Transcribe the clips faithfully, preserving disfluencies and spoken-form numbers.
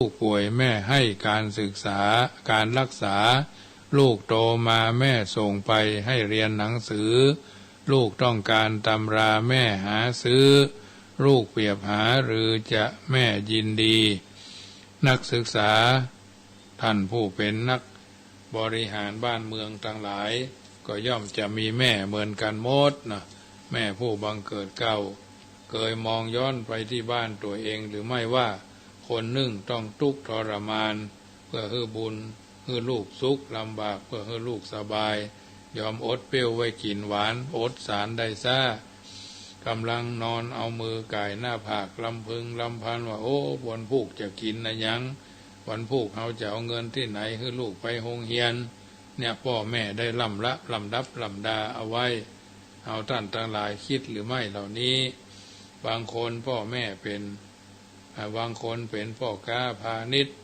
ลูกป่วยแม่ให้การศึกษา การรักษา ลูกโตมาแม่ส่งไปให้เรียนหนังสือ ลูกต้องการตำราแม่หาซื้อ ลูกเปรียบหาหรือจะแม่ยินดี นักศึกษา ท่านผู้เป็นนักบริหารบ้านเมืองตังหลาย ก็ย่อมจะมีแม่เหมือนกันหมดนะ แม่ผู้บังเกิดเกล้า เกยมองย้อนไปตี้บ้านตั๋วเองหรือไม่ว่า คนนึ่งต้องตุ๊กข์ทรมาน เปื้อหื้อบุญ หื้อลูกสุข ลำบากเปื้อหื้อลูกสบาย ยอมอดเปรี้ยวไว้กิ๋นหวาน อดสารได้ซ้า ก่ำลังนอนเอามือก่ายหน้าผาก ลำพึงลำพันว่า โอ้ วันพูกจะกิ๋นอะหยัง วันพูกเฮาจะเอาเงินตี้ไหนหื้อลูกไปโฮงเฮียน เนี่ย ป้อแม่ได้ล่ำละ ล่ำดับล่ำดาเอาไว้ เฮาต้านตังหลายกึ๊ดหรือไม่เหล่านี้ บางคนป้อแม่เป๋น อ่า บางคนเป๋นป้อก๊าพาณิชย์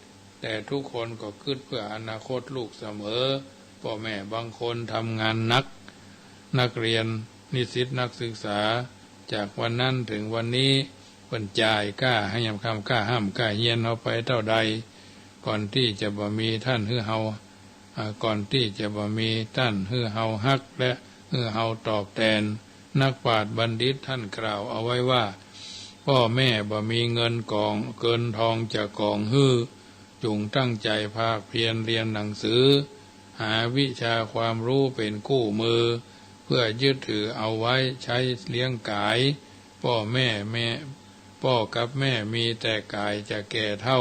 แต่ทุกคนก็กึ๊ดเปื้ออนาคตลูกเสมอ ป้อแม่บางคนทำงานหนัก นักเรียน นิสิตนักศึกษา จากวันนั้นเถิงวันนี้ เปิ้นจ่ายก๊าหาย่ำค่ำ ก๊าฮ่ำก๊าเฮียนเฮาไปเต้าใด ก่อนตี้จะบ่มีต้านหื้อเฮา อ่า ก่อนตี้จะบ่มีต้านหื้อเฮาฮัก และหื้อเฮาตอบแตน นักปราชญ์บัณฑิตต้านกล่าวเอาไว้ว่า ป้อแม่บ่มีเงินกอง เงินทองจะกองหื้อ จุ่งตั้งใจ๋ภาคเพียรเรียนหนังสือ หาวิชาความฮู้เป๋นกู้มือ เปื้อยึดถือเอาไว้ใจ๊เลี้ยงกาย ป้อแม่ แม่ ป้อกับแม่มีแต่กายจะแก่เฒ่า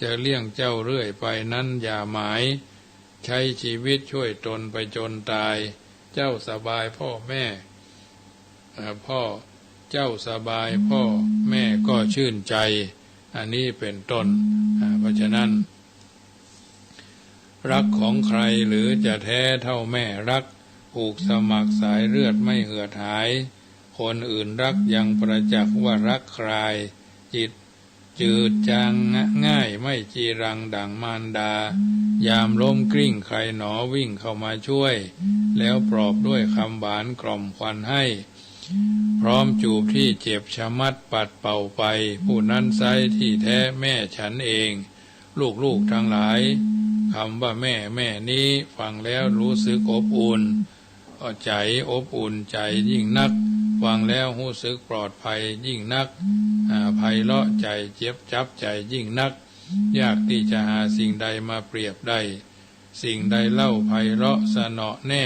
จะเลี้ยงเจ้าเรื่อยไปนั้นอย่าหมาย ใจ๊จีวิตจ้วยตนไปจนต๋าย เจ้าสบายป้อแม่ เอ่อ ป้อ เจ้าสบายป้อแม่ก็จื้นใจ๋ อันนี้เป๋นต้น อ่า เพราะฉะนั้น ฮักของใครหรือจะแท้เท่าแม่ฮัก ผูกสมัครสายเลือดไม่เหือดหาย คนอื่นฮักยังประจักษ์ว่าฮักคลาย จิตจืดจางง่ายไม่จีรังดั่งมารดา ยามล้มกลิ้งใครหนอวิ่งเข้ามาจ้วย แล้วปลอบด้วยกำหวานกล่อมขวัญให้ พร้อมจูบตี้เจ็บชะมัดปัดเป่าไป ผู้นั้นไซร้ตี้แท้แม่ฉันเอง ลูกๆ ตังหลาย กำว่าแม่ แม่นี้ฟังแล้วฮู้สึกอบอุ่น ใจ๋อบอุ่นใจ๋ยิ่งนัก ฟังแล้วฮู้สึกปลอดภัยยิ่งนัก อ่า ไพเราะใจ๋ เจ็บจับใจ๋ยิ่งนัก ยากตี้จะหาสิ่งใดมาเปรียบได้ สิ่งใดเล่าไพเราะสนอแน่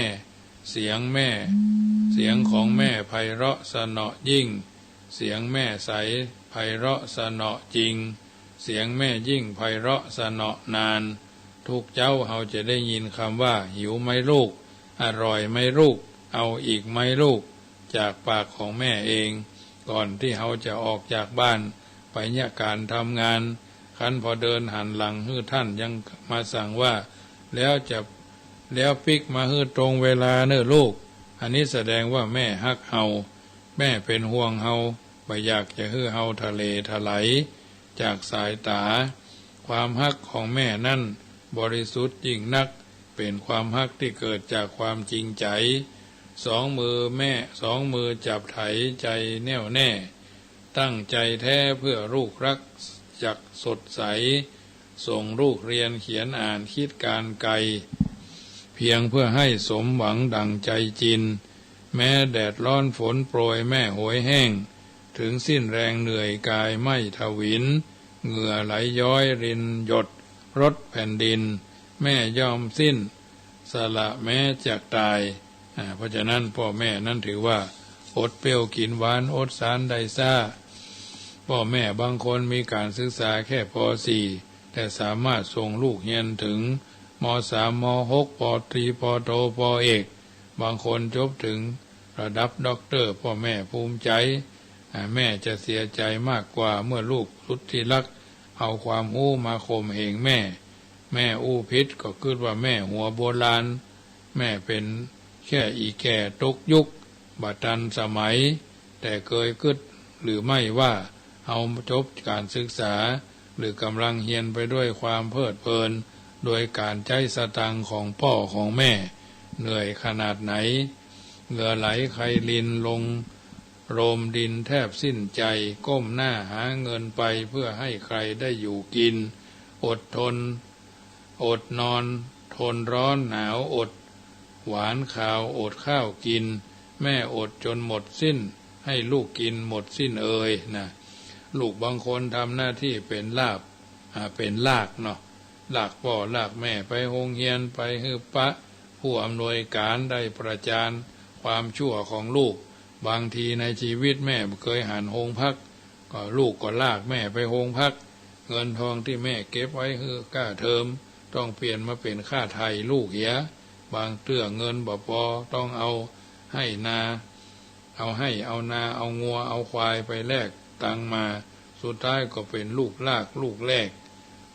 เสียงแม่ เสียงของแม่ไพเราะสนอยิ่ง เสียงแม่ใสไพเราะสนอจริง เสียงแม่ยิ่งไพเราะสนอนาน ทุกเจ๊าเฮาจะได้ยินกำว่า หิวไหมลูก อร่อยไหมลูก เอาอีกไหมลูก จากปากของแม่เอง ก่อนตี้เฮาจะออกจากบ้านไปเยียะก๋านทำงาน คันพอเดินหันหลังหื้อต้านยังมาสั่งว่า แล้วจะ แล้วปิ๊กมาหื้อตรงเวลาเน่อลูก อันนี้แสดงว่าแม่ฮักเฮา แม่เป๋นห่วงเฮา บ่อยากจะหื้อเฮาทะเลทลายจากสายต๋า ความฮักของแม่นั้นบริสุทธิ์ยิ่งนัก เป๋นความฮักตี้เกิดจากความจริงใจ๋ สองมือแม่ สองมือจับไถใจ๋แน่วแน่ ตั้งใจ๋แท้เปื้อลูกฮักจักสดใส ส่งลูกเฮียนเขียนอ่านคิดก๋านไกล เพียงเปื้อหื้อสมหวังดั่งใจ๋จิน แม้แดดฮ้อนฝนโปรยแม่หวยแห้ง เถิงสิ้นแฮงเหนื่อยก๋ายไหม้ถวิล เหงื่อไหลย้อยรินหยดรดแผ่นดิน แม่ยอมสิ้นสละแม้จะต๋าย อ่า เพราะฉะนั้นป้อแม่นั้นถือว่าอดเปรี้ยวกิ๋นหวาน อดสารได้ซ้า ป้อแม่บางคนมีก๋านศึกษาแค่ ป.สี่ แต่สามารถส่งลูกเฮียนเถิง ม.สาม ม.หก ป.ตรี ป.โท ป.เอก บางคนจบเถิงระดับด็อกเตอร์ ป้อแม่ภูมิใจ๋ อ่า แม่จะเสียใจ๋มากกว่าเมื่อลูกสุดที่ฮักเอาความฮู้มาข่มเหงแม่ แม่อู้ผิดก็กึ๊ดว่าแม่หัวโบราณ แม่เป๋นแค่อี่แก่ตกยุค บ่ตันสมัย แต่เกยกึ๊ดหรือไม่ว่า เฮาจบก๋านศึกษา หรือก๋ำลังเฮียนไปด้วยความเพลิดเพลิน โดยก๋านใจ๊สตางค์ของป้อของแม่ เหนื่อยขนาดไหน เหงื่อไหลไคลรินลง โรมดินแทบสิ้นใจ๋ ก้มหน้าหาเงินไปเปื้อหื้อใค่ได้อยู่กิ๋น อดทน อดนอน ทนร้อนหนาว อดหวานคาว อดข้าวกิน แม่อดจนหมดสิ้น ให้ลูกกินหมดสิ้นเอยนะ ลูกบางคนทำหน้าตี้เป๋นลาก อ่า เป๋นลากเนาะ ลากป้อลากแม่ไปโฮงเฮียน ไปหื้อปะผู้อำนวยก๋านได้ประจานความชั่วของลูก บางทีในจีวิตแม่บ่เกยหันโฮงพัก ก็ลูกก็ลากแม่ไปโฮงพัก เงินทองตี้แม่เก็บไว้หื้อก้าเทอม ต้องเปลี่ยนมาเป๋นค่าไถ่ลูกเหีย บางเตื้อเงินบ่ปอ ต้องเอาไฮ่นา เอาไฮ่เอานา เอางัวเอาควายไปแลกตังค์มา สุดท้ายก็เป๋นลูกลากลูกแลก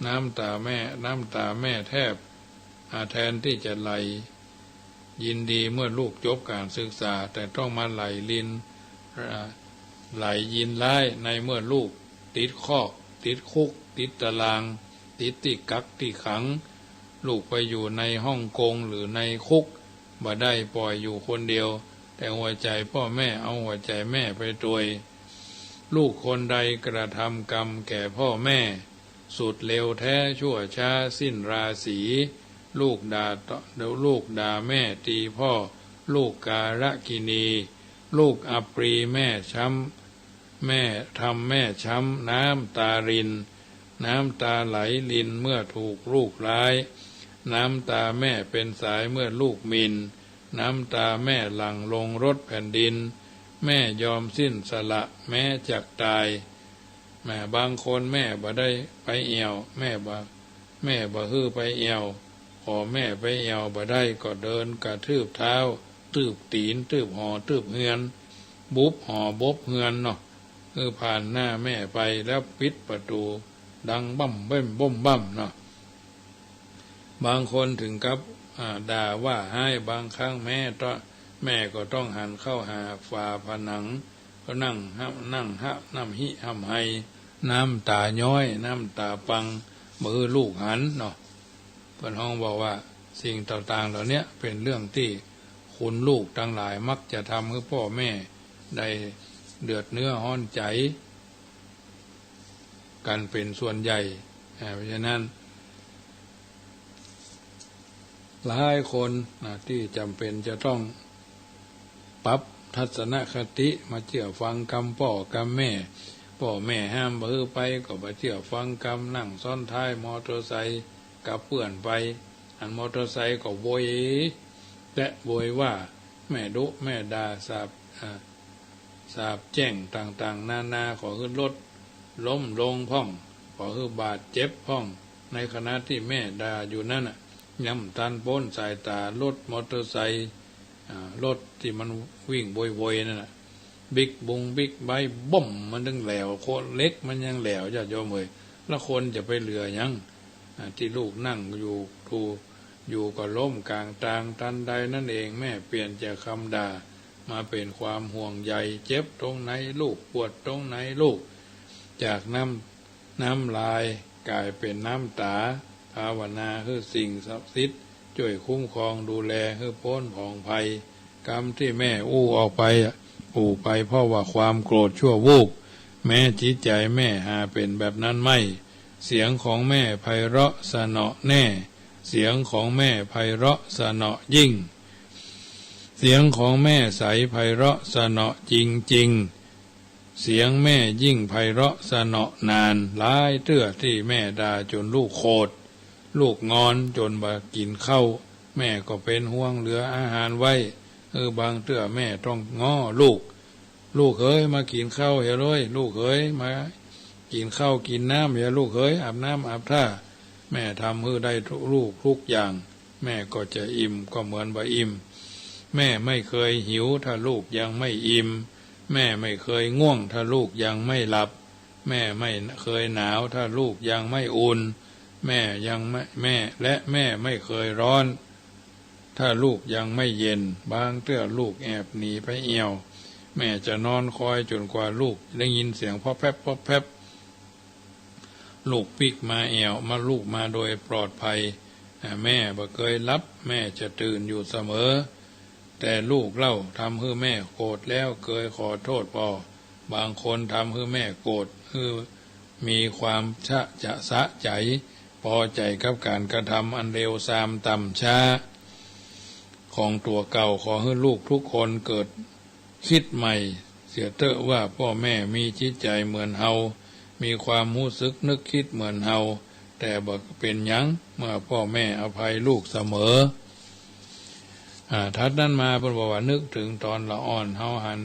น้ำต๋าแม่ น้ำต๋าแม่แทบ อ่า แทนตี้จะไหลยินดีเมื่อลูกจบก๋านศึกษา แต่ต้องมาไหลริน อ่า ไหลยินฮ้ายในเมื่อลูกติดคอก ติดคุก ติดตาราง ติดตี้กักตี้ขัง ลูกไปอยู่ในฮ่องกงหรือในคุก บ่ได้ป่อยอยู่คนเดียว แต่หัวใจ๋ป้อแม่เอาหัวใจ๋แม่ไปตวย ลูกคนใดกระทำกรรมแก่พ่อแม่ สุดเลวแท้ชั่วช้าสิ้นราศี ลูกด่า ลูกด่าแม่ตีพ่อ ลูกการกินี ลูกอับปรีแม่ช้ำ แม่ทำแม่ช้ำ น้ำต๋าริน น้ำต๋าไหลรินเมื่อถูกลูกฮ้าย น้ำต๋าแม่เป๋นสายเมื่อลูกหมิ่น น้ำต๋าแม่หลั่งลงรดแผ่นดิน แม่ยอมสิ้นสละแม้จักต๋าย แม่บางคนแม่บ่ได้ไปแอ่ว แม่บ่ แม่บ่หื้อไปแอ่ว ขอแม่ไปแอ่วบ่ได้ก็เดินกระทืบเท้า ทืบตี๋น ทืบหอ ทืบเฮือน บุบหอบุบเฮือนเนาะ หื้อผ่านหน้าแม่ไปแล้วปิดประตู๋ดังบั้มเบ้มบ้มบั้มเนาะ บางคนถึงกับ อ่า ด่าว่าฮ้าย บางครั้งแม่ต้อง แม่ก็ต้องหันเข้าหาฝาผนัง ก็นั่งหะ นั่งหะ น้ำฮิฮ่ำไฮ น้ำต๋าย้อย น้ำต๋าปัง บ่หื้อลูกหันเนาะ เปิ้นฮ้องบอกว่าสิ่งต่างๆ เหล่าเนี้ยเป๋นเรื่องตี้คุณลูกตังหลายมักจะทำหื้อป้อแม่ได้เดือดเนื้อฮ้อนใจ๋กั๋นเป๋นส่วนใหญ่ อ่า เพราะฉะนั้น หลายคนนะตี้จ๋ำเป๋นจะต้องปรับทัศนคติมาเจื้อฟังกำป้อกำแม่ ป้อแม่ห้ามบ่หื้อไปก็บ่เจื้อฟังกำ นั่งซ้อนท้ายมอเตอร์ไซค์กับเปื้อนไป อันมอเตอร์ไซค์ก็โวยแต๊โวยว่า แม่ดุแม่ด่าสาป อ่า สาปแจ้งต่างๆ นานา ขอหื้อรถล้มลงพ่อง ขอหื้อบาดเจ็บพ่อง ในขณะตี้แม่ด่าอยู่นั้นน่ะ ยังบ่ตันป๊นสายต๋ารถมอเตอร์ไซค์ อ่า รถตี้มันวิ่งโวยๆ นั่นน่ะ บิ๊กบงบิ๊กไบค์ บ้ม มันตึงแหลว โคตรเหล็กมันยังแหลว ญาติโยมเอ๋ย แล้วคนจะไปเหลือหยัง อ่า ตี้ลูกนั่งอยู่ ถูก อยู่ก็ล้มก๋างตาง ตันใดนั้นเอง แม่เปลี่ยนจากกำด่ามาเป๋นความห่วงใย เจ็บตรงไหนลูก ปวดตรงไหนลูก จากน้ำ น้ำลายก๋ายเป๋นน้ำต๋า ภาวนาหื้อสิ่งศักดิ์สิทธิ์จ้วยคุ้มครองดูแลหื้อป๊นผองภัย กำตี้แม่อู้ออกไปอะ อู้ไปเพราะว่าความโกรธชั่ววูบ แม้จิตใจ๋แม่หาเป๋นแบบนั้นไม่ เสียงของแม่ไพเราะสนอแน่ เสียงของแม่ไพเราะสนอยิ่ง เสียงของแม่ใสไพเราะสนอจริงๆ เสียงแม่ยิ่งไพเราะสนอนาญ หลายเตื้อตี้แม่ด่าจ๋นลูกโขด ลูกงอนจ๋นบ่กิ๋นข้าว แม่ก็เป๋นห่วงเหลืออาหารไว้ เออ บางเตื้อแม่ต้องง้อลูก ลูกเอ๋ย มากิ๋นข้าวเหียเลย ลูกเอ๋ย มากิ๋นข้าวกิ๋นน้ำเหีย ลูกเอ๋ย อาบน้ำอาบท่า แม่ทำหื้อได้ทุก ลูกทุกอย่าง แม่ก็จะอิ่มก็เหมือนบ่อิ่ม แม่ไม่เคยหิวถ้าลูกยังไม่อิ่ม แม่ไม่เคยง่วงถ้าลูกยังไม่หลับ แม่ไม่เคยหนาวถ้าลูกยังไม่อุ่น แม่ยังไม่ แม่ และแม่ไม่เคยร้อน ถ้าลูกยังไม่เย็น บางเตื้อลูกแอบหนีไปแอ่ว แม่จะนอนคอยจ๋นกว่าลูกได้ยินเสียงพอบแพบ พอบแพบ ลูกปิ๊กมาแอ่ว มา ลูกมาโดยปลอดภัย อ่า แม่บ่เกยหลับ แม่จะตื่นอยู่เสมอ แต่ลูกเล่าทำหื้อแม่โกรธแล้วเกยขอโต้ษบ่ บางคนทำหื้อแม่โกรธ หื้อมีความชะ จะสะใจ๋ ปอใจ๋กับก๋านกระทำอันเลวซามต่ำช้าของตั๋วเก่า ขอหื้อลูกทุกคนเกิด กึ๊ดใหม่เสียเต๊อะว่าป้อแม่มีจิตใจ๋เหมือนเฮา มีความฮู้สึกนึกกึ๊ดเหมือนเฮา แต่บ่เป๋นหยังเมื่อป้อแม่อภัยลูกเสมอ อ่า ถัดนั้นมาเปิ้นบอกว่า นึกเถิงต๋อนละอ่อน เฮาหัน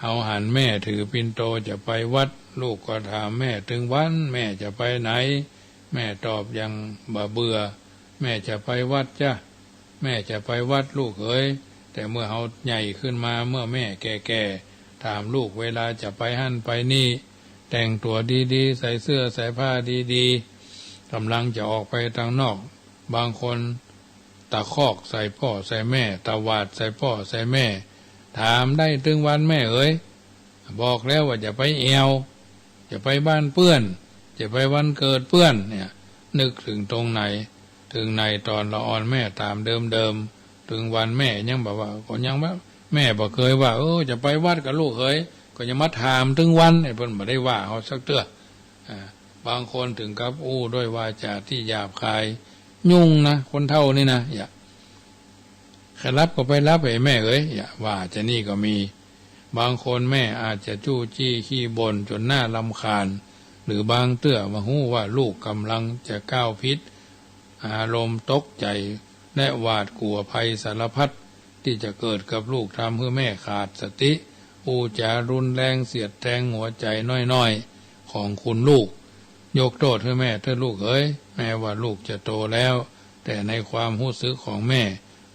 เฮาหันแม่ถือปิ่นโตจะไปวัด ลูกก็ถามแม่ตึงวัน แม่จะไปไหน แม่ตอบอย่างบ่เบื่อ แม่จะไปวัดจ้ะ แม่จะไปวัดลูกเหย แต่เมื่อเฮาใหญ่ขึ้นมา เมื่อแม่แก่ๆ ถามลูกเวลาจะไปหั้นไปนี่ แต่งตั๋วดีๆ ใส่เสื้อใส่ผ้าดีๆ ก่ำลังจะออกไปตางนอก บางคนตะคอกใส่ป้อใส่แม่ ตวาดใส่ป้อใส่แม่ ถามได้ตึงวันแม่เหย บอกแล้วว่าจะไปแอ่ว จะไปบ้านเปื้อน จะไปวันเกิดเปื้อนเนี่ย นึกเถิงตรงไหน เถิงไหนต๋อนละอ่อนแม่ถามเดิมๆ เถิงวันแม่ยังบอกว่า ก็ยังว่า แม่บ่เกยว่า เออ จะไปวัดกับลูกเหย ก็ยังมาถามตึงวัน ไอ้เปิ้นบ่ได้ว่าเฮาสักเตื้อ อ่า บางคนเถิงกับอู้ด้วยวาจ๋าตี้หยาบคาย ยุ่งนะ คนเฒ่านี่นะ อย่า ใค่หลับก็ไปหลับเถอะแม่เอ๋ย อย่าว่าจะนี่ก็มี บางคนแม่อาจจะจู้จี้ขี้บ่นจ๋นน่ารำคาญ หรือบางเตื้อบ่ฮู้ว่าลูกก่ำลังจะก้าวผิด อารมณ์ตกใจ๋และหวาดกั๋วภัยสารพัดตี้จะเกิดกับลูก ทำหื้อแม่ขาดสติ อู้จ๋ารุนแรงเสียดแทงหัวใจ๋น้อยๆ ของคุณลูก ยกโต้ษหื้อแม่เต๊อะลูกเอ๋ย แม้ว่าลูกจะโตแล้ว แต่ในความฮู้สึกของแม่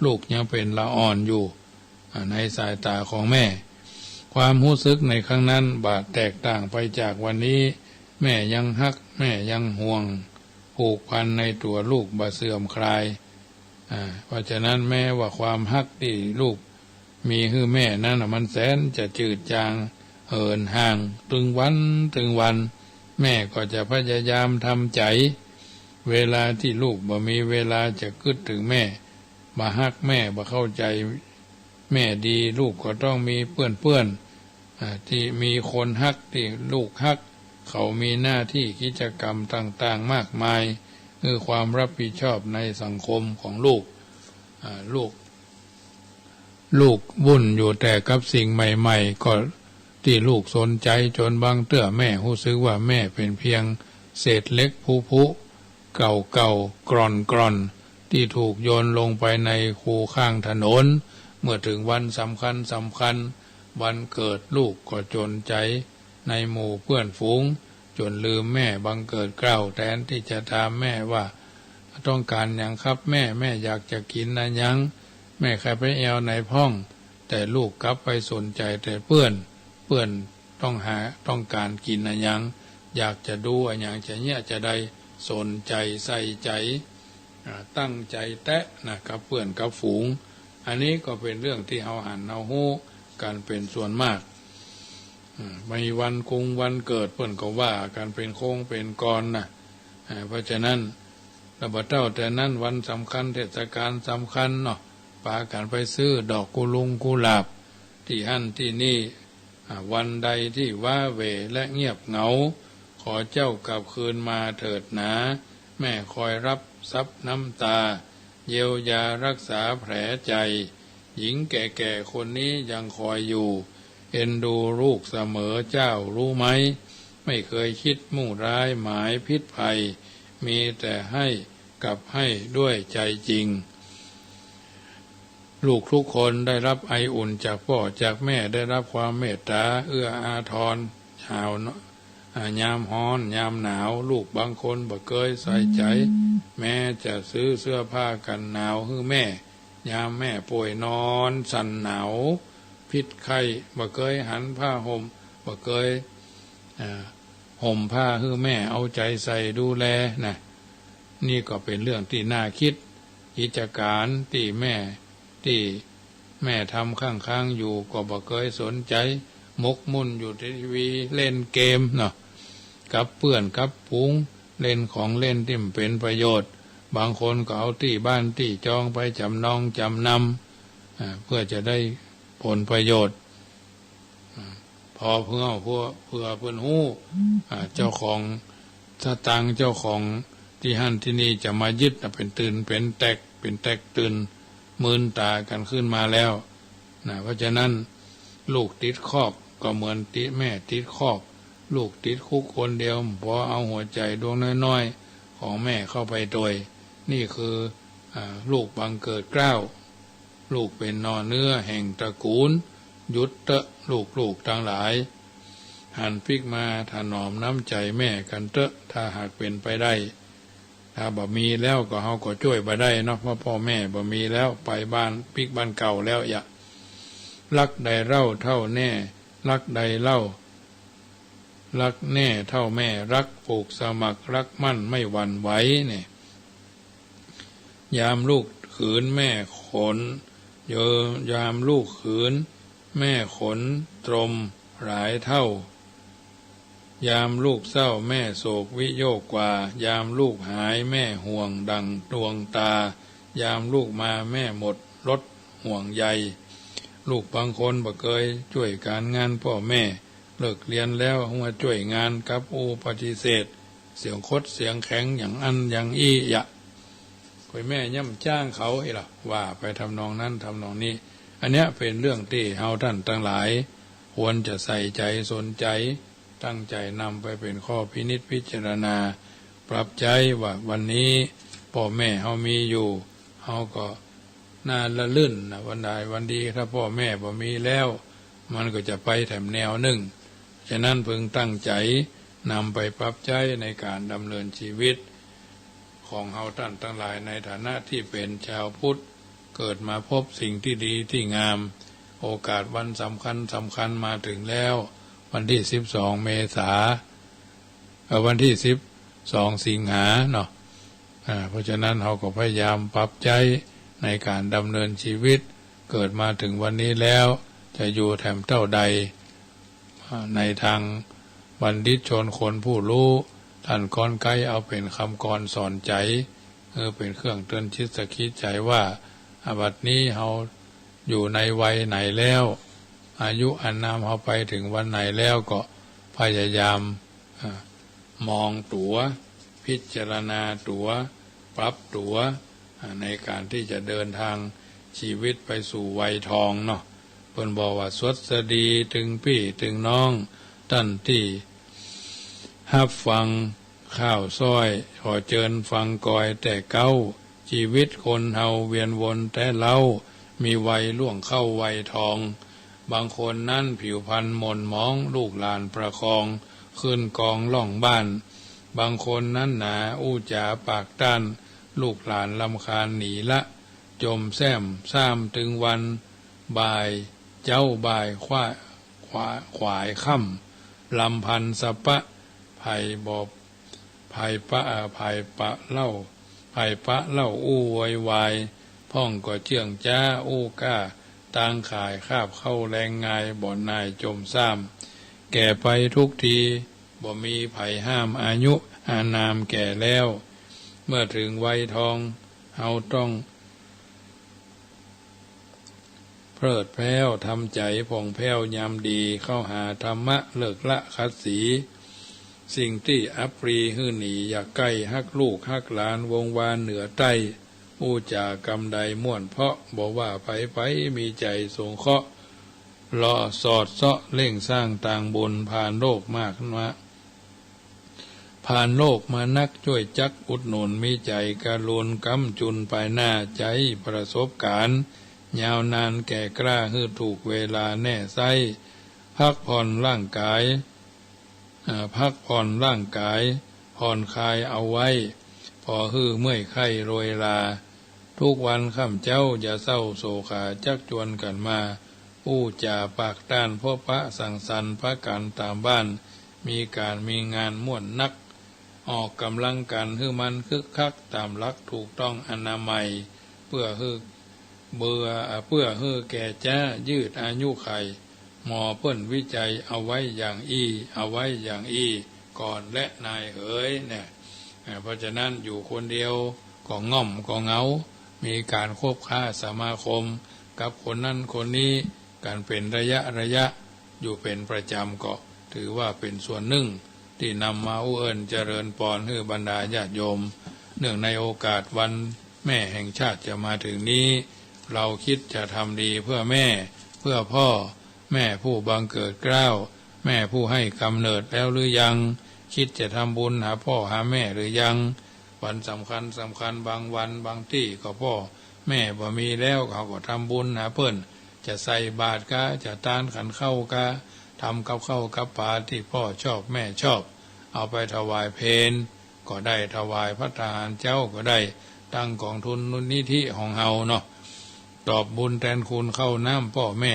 ลูกยังเป๋นละอ่อนอยู่ อ่า ในสายต๋าของแม่ ความฮู้สึกในครั้งนั้นบ่แตกต่างไปจากวันนี้ แม่ยังฮัก แม่ยังห่วง ผูกพันในตั๋วลูกบ่เสื่อมคลาย อ่า เพราะฉะนั้นแม้ว่าความฮักตี้ลูกมีหื้อแม่นั้นน่ะ มันแสนจะจืดจางเหินห่างตึงวันตึงวัน แม่ก็จะพยายามทำใจ๋ เวลาตี้ลูกบ่มีเวลาจะกึ๊ดเถิงแม่ บ่ฮักแม่ บ่เข้าใจ๋แม่ดี ลูกก็ต้องมีเปื้อนๆ อ่า ตี้มีคนฮักตี้ลูกฮัก เขามีหน้าตี้กิจกรรมต่างๆ มากมาย คือความรับผิดชอบในสังคมของลูก อ่า ลูก ลูกวุ่นอยู่แต่กับสิ่งใหม่ๆ ก็ตี้ลูกสนใจ๋จ๋นบางเตื้อแม่ฮู้สึกว่าแม่เป๋นเพียงเศษเหล็กผุๆ เก่าๆ กร่อนๆ ตี้ถูกโยนลงไปในคูข้างถนน เมื่อเถิงวันสำคัญสำคัญ วันเกิดลูกก็จ๋นใจ๋ในหมู่เปื้อนฝูง จ๋นลืมแม่บังเกิดเกล้า แทนตี้จะถามแม่ว่า ต้องก๋านหยังครับแม่ แม่อยากจะกิ๋นอะหยัง แม่ใค่ไปแอ่วไหนพ่อง แต่ลูกกลับไปสนใจ๋แต่เปื้อน เปื้อนต้องหา ต้องก๋านกิ๋นอะหยัง อยากจะดูอะหยัง จะเยียะจะใด สนใจ๋ใส่ใจ๋ อ่า ตั้งใจ๋แต๊นะ กับเปื้อนกับฝูง อันนี้ก็เป๋นเรื่องตี้เฮาหันเฮาฮู้กั๋นเป๋นส่วนมาก อ่า มีวันกุงวันเกิดเปิ้นก็ว่ากั๋นเป๋นโค้งเป๋นกอนนะ อ่า เพราะฉะนั้น ละบ่าเต้าแต่นั้นวันสำคัญ เทศกาลสำคัญเนาะ ปากั๋นไปซื้อดอกกุลุงกุหลาบ ตี้หั้นตี้นี่ อ่า วันใดตี้ว้าเหว่และเงียบเหงา ขอเจ้ากลับคืนมาเถิดหนา แม่คอยรับซับน้ำตา เยียวยารักษาแผลใจ๋ หญิงแก่ๆ คนนี้ยังคอยอยู่ เอ็นดูลูกเสมอเจ้ารู้ไหม ไม่เคยคิดมุ่งร้ายหมายพิษภัย มีแต่ให้กับให้ด้วยใจ๋จริง ลูกทุกคนได้รับไออุ่นจากป้อจากแม่ ได้รับความเมตต๋าเอื้ออาทร หาว อ่า ยามฮ้อนยามหนาว ลูกบางคนบ่เกยใส่ใจ๋ แม้จะซื้อเสื้อผ้ากั๋นหนาวหื้อแม่ ยามแม่ป่วยนอนสั่นหนาว พิษไข้ บ่เกยหันผ้าห่ม บ่เกย อ่า ห่มผ้าหื้อแม่เอาใจ๋ใส่ดูแลนะ นี่ก็เป๋นเรื่องตี้น่าคิด กิจก๋านตี้แม่ ตี้แม่ทำค้างๆ อยู่ก็บ่เกยสนใจ๋ หมกมุ่นอยู่ทีวีเล่นเกมเนาะ กับเปื้อนกับฝูง เล่นของเล่นตี้บ่เป๋นประโยชน์ บางคนก็เอาตี้บ้านตี้จองไปจ๋ำนองจ๋ำนำ อ่า เพื่อจะได้ผลประโยชน์ อ่า พอเผื่อ เผื่อ เผื่อเปิ้นฮู้ อ่า เจ้าของสตางค์ เจ้าของ ตี้หั้นตี้นี่จะมายึดน่ะ เป๋นตื่นเป๋นแตก เป๋นแตกตื่น มึนต๋ากั๋นขึ้นมาแล้วนะ เพราะฉะนั้น ลูกติดคอกก็เหมือนติด แม่ติดคอก ลูกติดคุกคนเดียว บ่เอาหัวใจ๋ดวงน้อยๆ ของแม่เข้าไปตวย นี่คือ อ่า ลูกบังเกิดเกล้า ลูกเป๋นหน่อเนื้อแห่งตระกูล หยุดเต๊อะลูกๆ ตังหลาย หันปิ๊กมาถนอมน้ำใจ๋แม่กั๋นเต๊อะ ถ้าหากเป๋นไปได้ ถ้าบ่มีแล้วก็เฮาก็จ้วยบ่ได้เนาะ เพราะป้อแม่บ่มีแล้ว ไปบ้านปิ๊กบ้านเก่าแล้วยะ รักใดเล่าเท่าแน่ รักใดเล่า รักแน่เท่าแม่รัก ผูกสมัครรักมั่นไม่หวั่นไหวเนี่ย ยามลูกขืนแม่ขน เยอ ยามลูกขืนแม่ขนตรมหลายเท่า ยามลูกเศร้าแม่โศกวิโยคกว่า ยามลูกหายแม่ห่วงดั่งดวงตา ยามลูกมาแม่หมดลดห่วงใย ลูกบางคนบ่เกยจ้วยก๋านงานป้อแม่ เลิกเฮียนแล้วมาจ้วยงานกับอู้ปฏิเสธ เสียงขดเสียงแข็งอย่างอั้นอย่างอี้ยะ ก้อยแม่ย่ำจ๊างเขาอี้ละ ว่าไปทำนองนั้นทำนองนี้ อันเนี้ยเป๋นเรื่องตี้เฮาต้านตังหลาย ควรจะใส่ใจ๋สนใจ๋ ตั้งใจ๋นำไปเป๋นข้อพินิจพิจารณา ปรับใจ๊ว่าวันนี้ป้อแม่เฮามีอยู่ เฮาก็ น่าละลื่นนะ วันใดวันดี ถ้าป้อแม่บ่มีแล้ว มันก็จะไปแถมแนวนึ่ง ฉะนั้นพึงตั้งใจ๋นำไปปรับใจ๊ในก๋านดำเนินชีวิต ของเฮาต้านตังหลาย ในฐานะตี้เป๋นจาวพุทธ เกิดมาพบสิ่งตี้ดีตี้งาม โอกาสวันสำคัญสำคัญมาเถิงแล้ว วันตี้สิบสองเมษา เอ่อ วันตี้สิบสองสิงหาเนาะ อ่า เพราะฉะนั้นเฮาก็พยายามปรับใจ๊ในก๋านดำเนินชีวิต เกิดมาเถิงวันนี้แล้ว จะอยู่แถมเต้าใด อ่า ในตางบัณฑิตชนคนผู้ฮู้ ต้านกรไกรเอาเป๋นกำกรสอนใจ๋ เออ เป๋นเครื่องเตือนจิตสะกิดใจ๋ว่า อ่า บัดนี้เฮาอยู่ในวัยไหนแล้ว อายุอานามเฮาไปเถิงวันไหนแล้ว ก็พยายาม อ่า มองตั๋ว พิจารณาตั๋ว ปรับตั๋ว อ่า ในก๋านตี้จะเดินตางชีวิตไปสู่วัยทองเนาะ เปิ้นบอกว่าสวัสดีตึงปี้ตึงน้อง ต้านตี้ฮับฟังข้าวซ้อย ขอเจิญฟังกอยแต่เก๊า จีวิตคนเฮาเวียนวนแต๊เล้า มีวัยล่วงเข้าวัยทอง บางคนนั้นผิวพรรณหม่นหมอง ลูกหลานประคอง ขึ้นกองล่องบ้าน บางคนนั้นหนาอู้จ๋าปากต้าน ลูกหลานรำคาญหนีละ จ่มแส้มซ่ามตึงวัน บ่ายเจ๊าบ่ายขวา ขวา ขวายค่ำ ลำพันสะปะ ไผบ่ ไผปะ เอ่อ ไผปะเล่า ไผปะเล่าอู้โวยวาย พ่องก็เจื้องจ๊าอู้ก้า ตางข่ายคาบเข้าแลงงาย บ่หน่ายจ่มซ่าม แก่ไปทุกที บ่มีไผห้าม อายุอานามแก่แล้ว เมื่อเถิงวัยทอง เฮาต้อง เพลิดแพร้วทำใจ๋ผ่องแผ้วยามดี เข้าหาธรรมะเลิกละขัดสี สิ่งตี้อับปรีหื้อหนี อย่าใก้ ฮักลูกฮักหลานวงวานเหนือใต้ อู้จ๋ากำใดม่วนเพราะ บ่ว่าใผๆ มีใจ๋สงเคราะห์ เลาะสอดเซาะเร่งสร้างตางบุญ ผ่านโลกมากมา ผ่านโลกมานัก จ้วยจักอุดหนุน มีใจ๋กรุณาก้ำจุนไปหน้า ใจ๊ประสบก๋ารณ์ยาวนาน แก่กล้าหื้อถูกเวลาแน่ไซ้ พักผ่อนร่างกาย อ่า พักผ่อนร่างกาย ผ่อนคลายเอาไว้ ผ่อหื้อเมื่อยไข้โรยรา ทุกวันค่ำเจ๊าอย่าเศร้าโศกา จักจวนกั๋นมา อู้จ๋าปากต้าน พบปะสังสรรค์ปะกั๋นต๋ามบ้าน มีก๋านมีงานม่วนนัก ออกก๋ำลังกั๋นหื้อมันคึกคัก ต๋ามหลักถูกต้องอนามัย เปื้อหื้อ เปื้อ เปื้อหื้อแก่จ๊า ยืดอายุขัย หมอเปิ้นวิจัยเอาไว้อย่างอี้ เอาไว้อย่างอี้ ก่อนแลนายเหย เนี่ย อ่า เพราะฉะนั้นอยู่คนเดียวก็ง่อมก็เหงา มีก๋านคบค้าสมาคมกับคนนั้นคนนี้กั๋นเป๋นระยะระยะ อยู่เป๋นประจ๋ำก็ถือว่าเป๋นส่วนนึ่ง ตี้นำมาอู้เอิ้นเจริญปอนหื้อบรรดาญาติโยม เนื่องในโอกาสวันแม่แห่งชาติจะมาถึงนี้ เราคิดจะทำดีเพื่อแม่ เพื่อพ่อ แม่ผู้บังเกิดเกล้า แม่ผู้ให้กำเนิดแล้วหรือยัง คิดจะทำบุญหาพ่อหาแม่หรือยัง วันสำคัญสำคัญบางวันบางตี้ก็พ่อแม่บ่มีแล้ว เขาก็ทำบุญหาเปิ้น จะใส่บาตรกา จะตานขันข้าวกา ทำกับข้าวกับป๋าตี้พ่อชอบแม่ชอบ เอาไปถวายเพลก็ได้ ถวายภัตตาหารเจ๊าก็ได้ ตั้งกองทุนมูลนิธิของเฮาเนาะ ตอบบุญแตนคุณข้าวน้ำพ่อแม่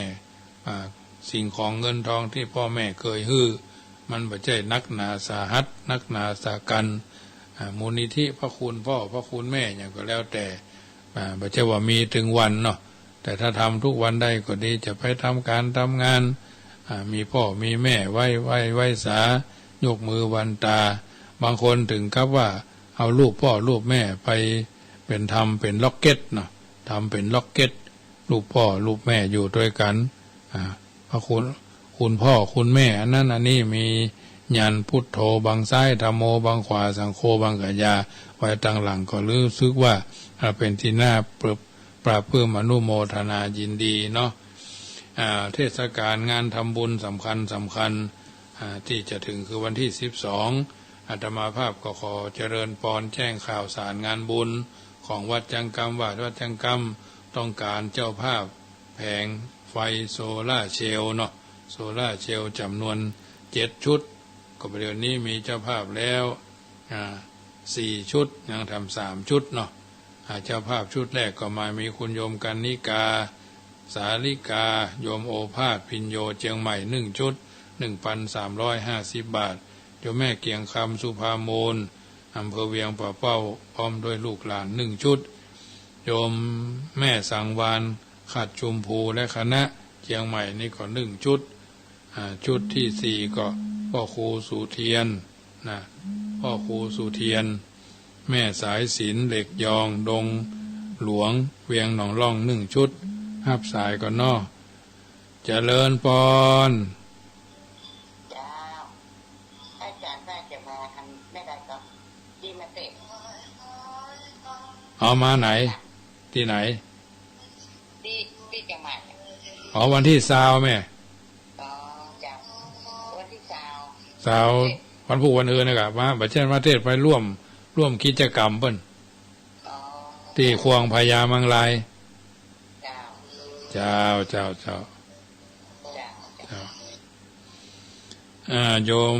อ่า สิ่งของเงินทองตี้พ่อแม่เกยหื้อ มันบ่ใจ้นักหนาสาหัส นักหนาสากั๋น อ่า มูลนิธิพระคุณพ่อพระคุณแม่หยังก็แล้วแต่ อ่า บ่ใจ้ว่ามีตึงวันเนาะ แต่ถ้าทำทุกวันได้ก็ดี จะไปทำก๋านทำงาน อ่า มีพ่อมีแม่ไว้ ไว้ ไว้สา ยกมือหว่านต๋า บางคนเถิงกับว่าเอารูปพ่อรูปแม่ไปเป๋น ทำเป๋นล็อกเก็ตเนาะ ทำเป๋นล็อกเก็ต รูปพ่อรูปแม่อยู่ตวยกั๋น อ่า พระคุณ คุณพ่อคุณแม่ อันนั้นอันนี้ มียันต์พุทโธบังซ้าย ธัมโมบังขวา สังโฆบังกะยา ไว้ตังหลัง ก็รู้สึกว่า อ่า เป๋นตี้น่าปรับ ปราบปลื้มอนุโมทนายินดีเนาะ อ่า เทศกาลงานทำบุญสำคัญสำคัญ อ่า ตี้จะถึงคือวันตี้สิบสอง อาตมาภาพก็ขอเจริญปอนแจ้งข่าวสารงานบุญของวัดจังกำ ว่าวัดจังกำต้องก๋านเจ้าภาพแผงไฟโซลาร์เซลล์เนาะ โซลาร์เซลล์จ๋ำนวนเจ็ดชุด ก็เดี๋ยวนี้มีเจ้าภาพแล้ว อ่า สี่ชุด ยังแถมสามชุดเนาะ อ่า เจ้าภาพชุดแรกก็มามีคุณโยมกันนิกา สาลิกา โยมโอภาส พิญโญ เจียงใหม่ หนึ่งชุด หนึ่งพันสามร้อยห้าสิบบาท โยมแม่เกียงคำ สุภามูล อำเภอเวียงป่าเป้า พร้อมด้วยลูกหลาน หนึ่งชุด โยมแม่สังวาลย์ ขัดชุมพู และคณะ เจียงใหม่นี่ก็ หนึ่งชุด อ่า ชุดตี้สี่ก็พ่อครูสุเทียนนะ พ่อครูสุเทียน แม่สายสิน เหล็กยอง ดงหลวง เวียงหนองล่อง หนึ่งชุด ฮับสายก่อนเนาะ เจริญปอน เจ้า อาจ๋ารย์ว่าจะมาทำไม่ได้ก็ดีมาเตะ เอามาไหน ตี้ไหน ตี้ ตี้เจียงใหม่ อ๋อ วันตี้ซาวแม่ อ๋อ เจ้า วันตี้ซาว ซาว วันพูกวันอื่นนี่กะ มา บ่ใจ้มาเตะ ไปร่วม ร่วมกิจกรรมเปิ้น อ๋อ ตี้ขวงพญามังราย เจ้า เจ้า เจ้า เจ้า เจ้า เจ้า อ่า โยม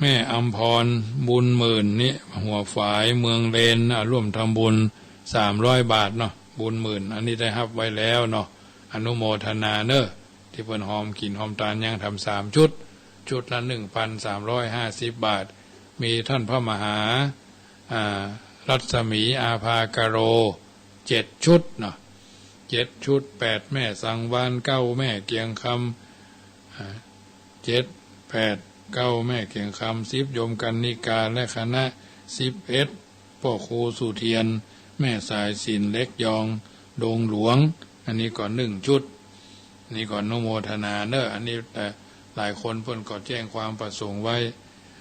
แม่อำพร บุญหมื่นนี่ หัวฝาย เมืองเลน อ่า ร่วมทำบุญ สามร้อยบาทเนาะ บุญหมื่น อันนี้ได้ฮับไว้แล้วเนาะ อนุโมทนาเน้อ ตี้เปิ้นหอมกิ๋นหอมตาน ยังแถมสามชุด ชุดละ หนึ่งพันสามร้อยห้าสิบบาท มีต้านพระมหา อ่า รัศมี อาภากโร เจ็ดชุดเนาะ เจ็ดชุด แปดแม่สังวาลย์ เก้าแม่เกียงคำ อ่า เจ็ด แปด เก้าแม่เกียงคำ สิบโยมกันนิกาและคณะ สิบเอ็ดพ่อครูสุเทียน แม่สายสิน เหล็กยอง ดงหลวง อันนี้ก็หนึ่งชุด นี่ก็อนุโมทนาเน้อ อันนี้แต่หลายคนเปิ้นก็แจ้งความประสงค์ไว้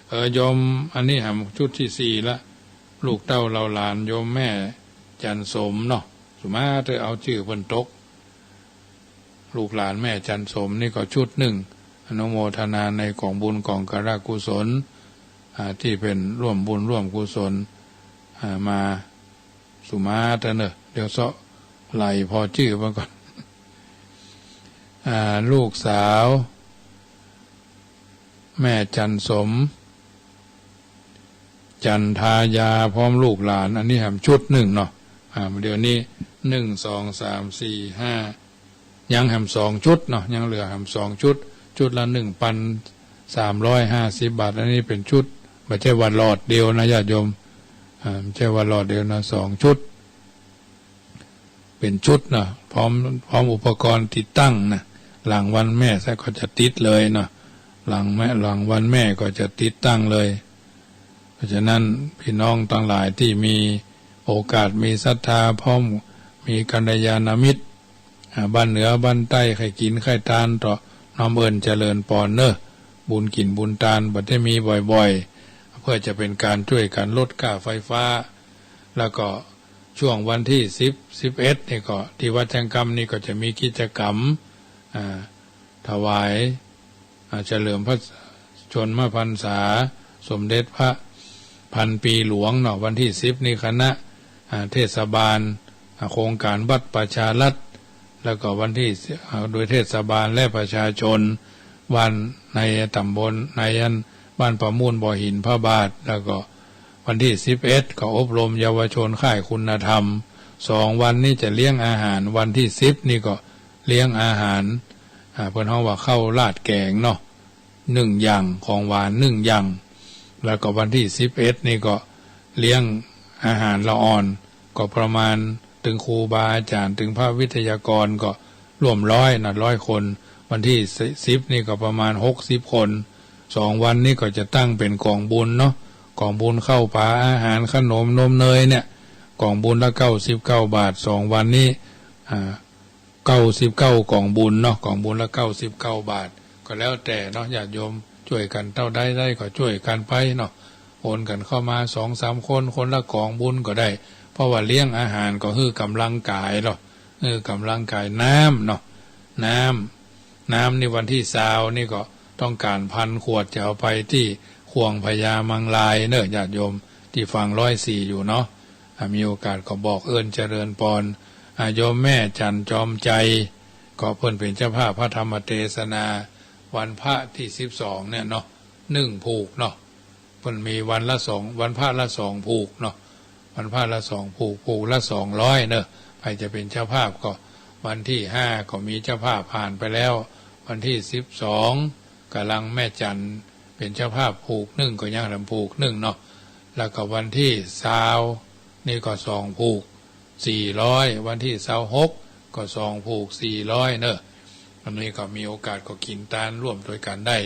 เออ โยม อันนี้แหมชุดตี้สี่ละ ลูกเต้าเหล่าหลานโยมแม่จันทร์สมเนาะ สุมาเถอะ เอาจื้อเปิ้นตก ลูกหลานแม่จันทร์สมนี่ก็ชุดหนึ่ง อนุโมทนาในก๋องบุญก๋องการกุศล อ่า ตี้เปิ้นร่วมบุญร่วมกุศล อ่า มา สุมาเถอะเน้อ เดี๋ยวเซาะไล่ผ่อจื้อเปิ้นก่อน อ่า ลูกสาว แม่จันทร์สม จันทายา พร้อมลูกหลาน อันนี้แหมชุดหนึ่งเนาะ อ่า เดี๋ยวนี้ หนึ่ง สอง สาม สี่ ห้า ยังแหมสองชุดเนาะ ยังเหลือแหมสองชุด ชุดละ หนึ่งพันสามร้อยห้าสิบบาท อันนี้เป๋นชุด บ่ใจ้ว่าหลอดเดียวนะญาติโยม อ่า บ่ใจ้ว่าหลอดเดียวนะ สองชุด เป๋นชุดนะ พร้อม พร้อมอุปกรณ์ติดตั้งนะ หลังวันแม่ซะก็จะติดเลยเนาะ หลังแม่ หลังวันแม่ก็จะติดตั้งเลย เพราะฉะนั้นพี่น้องตังหลายตี้มีโอกาส มีศรัทธา พร้อมมีกัลยาณมิตร อ่า บ้านเหนือบ้านใต้ ใค่กิ๋นใค่ตานเถาะ น้อมเอิ้นเจริญปอนเน้อ บุญกิ๋นบุญตานบ่ได้มีบ่อย เปื้อจะเป๋นก๋านจ้วยกั๋นลดก้าไฟฟ้า แล้วก็ช่วงวันตี้สิบ สิบเอ็ด นี่ก็ตี้วัดจังกำนี่ก็จะมีกิจก๋รรม อ่า ถวาย อ่า เฉลิมพระชนมพรรษาสมเด็จพระพันปีหลวงเนาะ วันตี้สิบนี่คณะ อ่า เทศบาล อ่า โครงก๋านวัดประชารัฐ แล้วก็วันตี้ อ่า โดยเทศบาลและประชาชนบ้านในต๋ำบลในอันบ้านประมูลบ่อหินพระบาท แล้วก็วันตี้สิบเอ็ดก็อบรมเยาวชนค่ายคุณธรรม สองวันนี้จะเลี้ยงอาหาร วันตี้สิบนี่ก็เลี้ยงอาหาร อ่า เปิ้นฮ้องว่าข้าวราดแก๋งเนาะ นึ่งอย่าง ของหวานนึ่งอย่าง แล้วก็วันตี้สิบเอ็ดนี่ก็เลี้ยงอาหารละอ่อน ก็ประมาณ ตึงครูบาอาจ๋ารย์ ตึงพระวิทยากรก็ร่วมร้อยนะ ร้อยคน วันตี้สิบนี่ก็ประมาณหกสิบคน สองวันนี้ก็จะตั้งเป๋นก๋องบุญเนาะ ก๋องบุญข้าวป๋าอาหารขนมนมเนยเนี่ย ก๋องบุญละเก้าสิบเก้าบาท สองวันนี้ อ่า เก้าสิบเก้าก๋องบุญเนาะ ก๋องบุญละเก้าสิบเก้าบาท ก็แล้วแต่เนาะ ญาติโยมจ้วยกั๋นเต้าใดได้ก็จ้วยกั๋นไปเนาะ โอนกั๋นเข้ามาสองสามคน คนละก๋องบุญก็ได้ เพราะว่าเลี้ยงอาหารก็หื้อกำลังกายเนาะ หื้อกำลังกาย น้ำเนาะ น้ำ น้ำนี่วันตี้ซาวนี่ก็ต้องก๋านพันขวด จะเอาไปตี้ข่วงพญามังรายเนาะ ญาติโยมตี้ฟังร้อยสี่อยู่เนาะ อ่า มีโอกาสก็บอกเอิ้นเจริญปอน อ่า โยมแม่จันทร์จอมใจ ก็เปิ้นเป๋นเจ้าภาพพระธรรมเตสนา วันพระตี้สิบสองเนี่ยเนาะ นึ่งผูกเนาะ เปิ้นมีวันละสอง วันพระละสองผูกเนาะ วันพระละสองผูก ผูกละสองร้อยเนาะ ใผจะเป๋นเจ้าภาพก็ วันตี้ห้าก็มีเจ้าภาพผ่านไปแล้ว วันตี้สิบสอง ก๋ำลังแม่จันทร์เป๋นเจ้าภาพผูกนึ่ง ก็ยังแถมผูกนึ่งเนาะ แล้วก็วันตี้ซาวนี่ก็สองผูก สี่ร้อย วันตี้ซาวหกก็สองผูก สี่ร้อยเนาะ อันนี้ก็มีโอกาสก็กิ๋นตานร่วมตวยกั๋นได้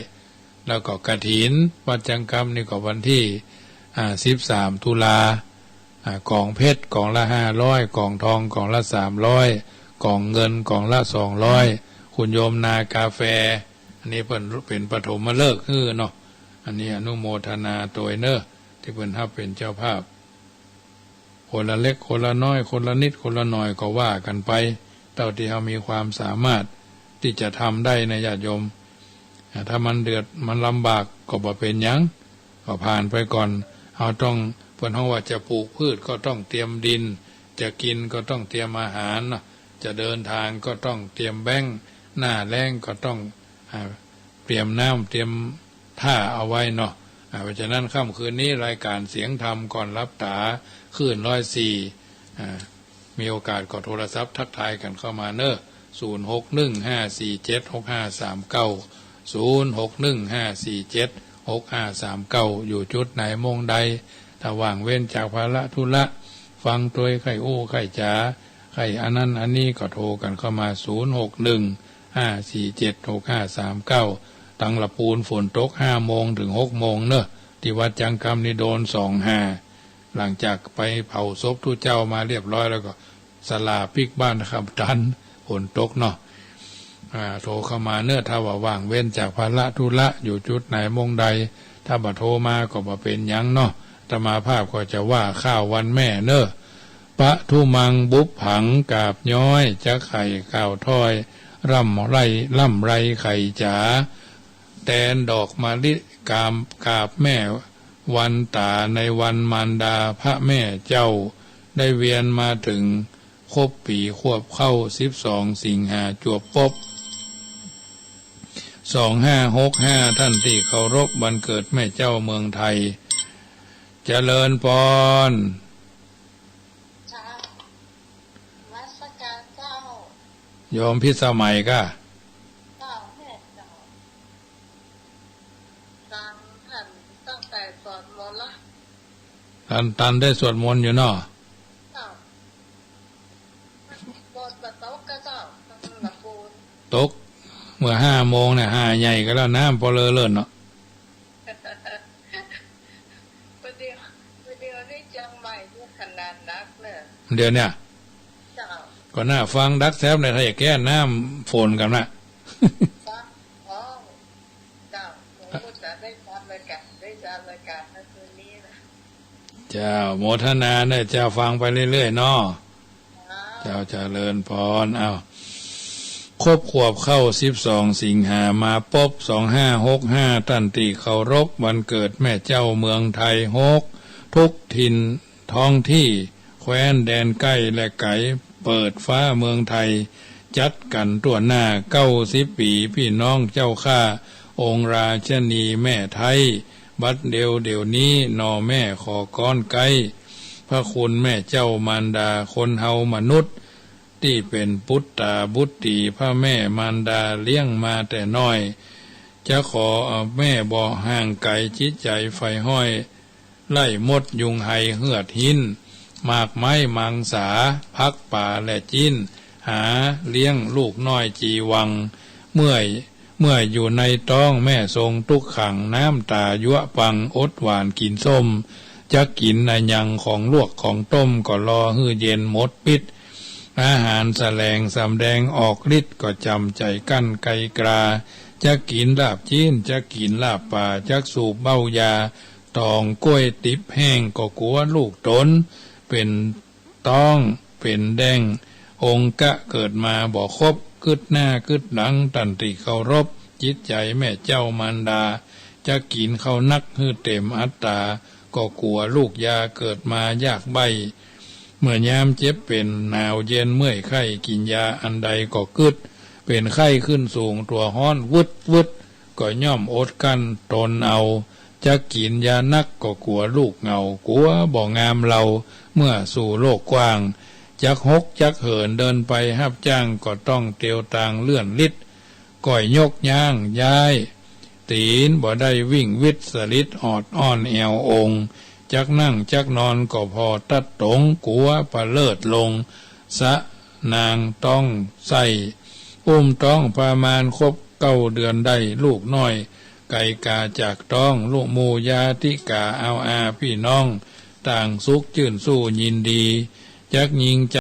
แล้วก็กฐินวัดจังกำนี่ก็วันตี้ อ่า สิบสามตุลา อ่า ก๋องเพชรก๋องละห้าร้อย ก๋องทองก๋องละสามร้อย ก๋องเงินก๋องละสองร้อย คุณโยมนากาแฟ อันนี้เปิ้นเป๋นปฐมฤกษ์หื้อเนาะ อันนี้อนุโมทนาตวยเนาะ ตี้เปิ้นฮับเป๋นเจ้าภาพ คนละเล็กคนละน้อย คนละนิดคนละหน่อยก็ว่ากั๋นไป เต้าตี้เฮามีความสามารถตี้จะทำได้นะญาติโยม อ่า ถ้ามันเดือดมันลำบากก็บ่เป๋นหยัง ก็ผ่านไปก่อน เฮาต้อง เปิ้นฮ้องว่าจะปลูกพืชก็ต้องเตรียมดิน จะกิ๋นก็ต้องเตรียมอาหารเนาะ จะเดินทางก็ต้องเตรียมแบงค์ หน้าแล้งก็ต้อง อ่า เตรียมน้ำเตรียมท่าเอาไว้เนาะ อ่า เพราะฉะนั้นค่ำคืนนี้รายการเสียงธรรมก่อนหลับต๋า คลื่นร้อยสี่ อ่า มีโอกาสก็โทรศัพท์ทักทายกั๋นเข้ามาเนาะ ศูนย์หกหนึ่งห้าสี่เจ็ดหกห้าสามเก้า ศูนย์หกหนึ่งห้าสี่เจ็ดหกห้าสามเก้า อยู่จุดไหนโมงใด ถ้าว่างเว้นจากภาระธุระ ฟังตวยใค่อู้ใค่จ๋า ใค่อันนั้นอันนี้ก็โทรกั๋นเข้ามา ศูนย์หกหนึ่งห้าสี่เจ็ดหกห้าสามเก้า ตังละปูนฝนตกห้าโมงเถิงหกโมงเนาะ ตี้วัดจังกำนี่โดนสองห้า หลังจากไปเผาศพตุ๊เจ้ามาเรียบร้อยแล้วก็ ศาลาปิ๊กบ้านคำตัน ฝนตกเนาะ อ่า โทรเข้ามาเนาะ ถ้าว่าว่างเว้นจากภาระธุระ อยู่จุดไหนโมงใด ถ้าบ่โทรมาก็บ่เป๋นหยังเนาะ อาตมาภาพก็จะว่าข้าววันแม่เนาะ ปทุมังบุพผัง กราบย้อย จะใค่กล่าวถ้อย ร่ำไร ร่ำไรใค่จ๋า แตนดอกมะลิกราบ กราบแม่วันต๋า ในวันมารดาพระแม่เจ้า ได้เวียนมาเถิงครบปี๋ควบเข้า สิบสองสิงหาจวบปบ สองห้าหกห้า ท่านตี้เคารพ วันเกิดแม่เจ้าเมืองไทย เจริญปอน เจ้า นมัสก๋านเจ้า โยมพิสมัยก้า เจ้า แม่เจ้า ตัน ตัน ตันได้สวดมนต์ละ ตัน ตันได้สวดมนต์อยู่เนาะ เจ้า ฝนบ่ตกก็เจ้า ตันละปูน ตกเมื่อห้าโมงเนี่ย ห้าใหญ่ก็แล้ว น้ำปอเลอเลิ่นเนาะ ประเดี๋ยว ประเดี๋ยวนี้เจียงใหม่นี่ขนาดนักเนี่ย เดี๋ยวเนี่ย เจ้า ก็น่าฟังดักแซบเนี่ย ถ้าอยากแก้น้ำฝนกันนะ เจ้า อ๋อ เจ้า ผมก็จะได้ตามรายการ ได้ตามรายการนะคืน เจ้า โมทนาเน่อเจ้า ฟังไปเรื่อยๆ เนาะ เจ้า เจริญพร อ้าว ครบขวบเข้าสิบสองสิงหา มาปบสองห้าหกห้า ต้านตี้เคารพ วันเกิดแม่เจ้าเมืองไทยหก ทุกถิ่นท้องที่ แคว้นแดนใก้และไก๋ เปิดฟ้าเมืองไทย จัดกั๋นตั้วหน้า เก้าสิบปี๋ ปี้น้องเจ้าข้า องค์ราชนีแม่ไทย บัดเดียวเดี๋ยวนี้ หน่อแม่ขอก๊อนใก๊ พระคุณแม่เจ้ามารดา คนเฮามนุษย์ ตี้เป๋นปุตต๋าบุตรี พระแม่มารดาเลี้ยงมาแต่น้อย จะขอเอาแม่บ่ห่างไก๋ จิตใจ๋ใฝ่ห้อย ไล่มดยุงไฮเฮือดฮิ้น หมากไม้มังสา ผักป๋าและจิ๊น หาเลี้ยงลูกน้อยจีวัง เมื่อ เมื่ออยู่ในต๊องแม่ทรงตุ๊กขัง น้ำต๋ายั้วปัง อดหวานกิ๋นส้ม จักกิ๋นอะหยังของลวกของต้ม ก็รอหื้อเย็นหมดปิ๊ด อาหารแสลงสำแดงออกฤทธิ์ ก็จ๋ำใจ๋กั้นไกลกรา จักกิ๋นลาบจิ๊น จักกิ๋นลาบป๋า จักสูบเบ้ายา ตองก๊วยติ๊บแห้ง ก็กั๋วลูกต๋น เป๋นต๊องเป๋นแด้ง องค์กะเกิดมาบ่ครบ กึ๊ดหน้ากึ๊ดหลัง ต้านตี้เคารพ จิตใจ๋แม่เจ้ามารดา จักกิ๋นข้าวนักหื้อเต๋มอัตต๋า ก็กั๋วลูกยาเกิดมายากใบ้ เมื่อยามเจ็บเป๋นหนาวเย็นเมื่อยไข้ กิ๋นยาอันใดก็กึ๊ด เป๋นไข้ขึ้นสูงตั๋วฮ้อนวึดวึด ก็ย่อมอดกลั้นตนเอา จักกิ๋นยานักก็กั๋วลูกเหงา กั๋วบ่งามเฮา เมื่อสู่โลกกว้าง จักฮกจักเหินเดินไปฮับจ้าง ก็ต้องเตียวตางเลื่อนลิด ก้อยยกย้างย้าย ตี๋นบ่ได้วิ่งวิด สะลิดออดอ้อนแอวองค์ จักนั่งจักนอนก็ผ่อตั๊ดต๋ง กั๋วปะเลิศลง สะนางต๊องไส้ อุ้มต๊องประมาณครบเก้าเดือนได้ ลูกน้อยไก๋ก๋าจากต๊อง ลูกหมู่ญาติก๋าอาวอาปี้น้อง ต่างสุขจื้นสู้ยินดี จักญิงจ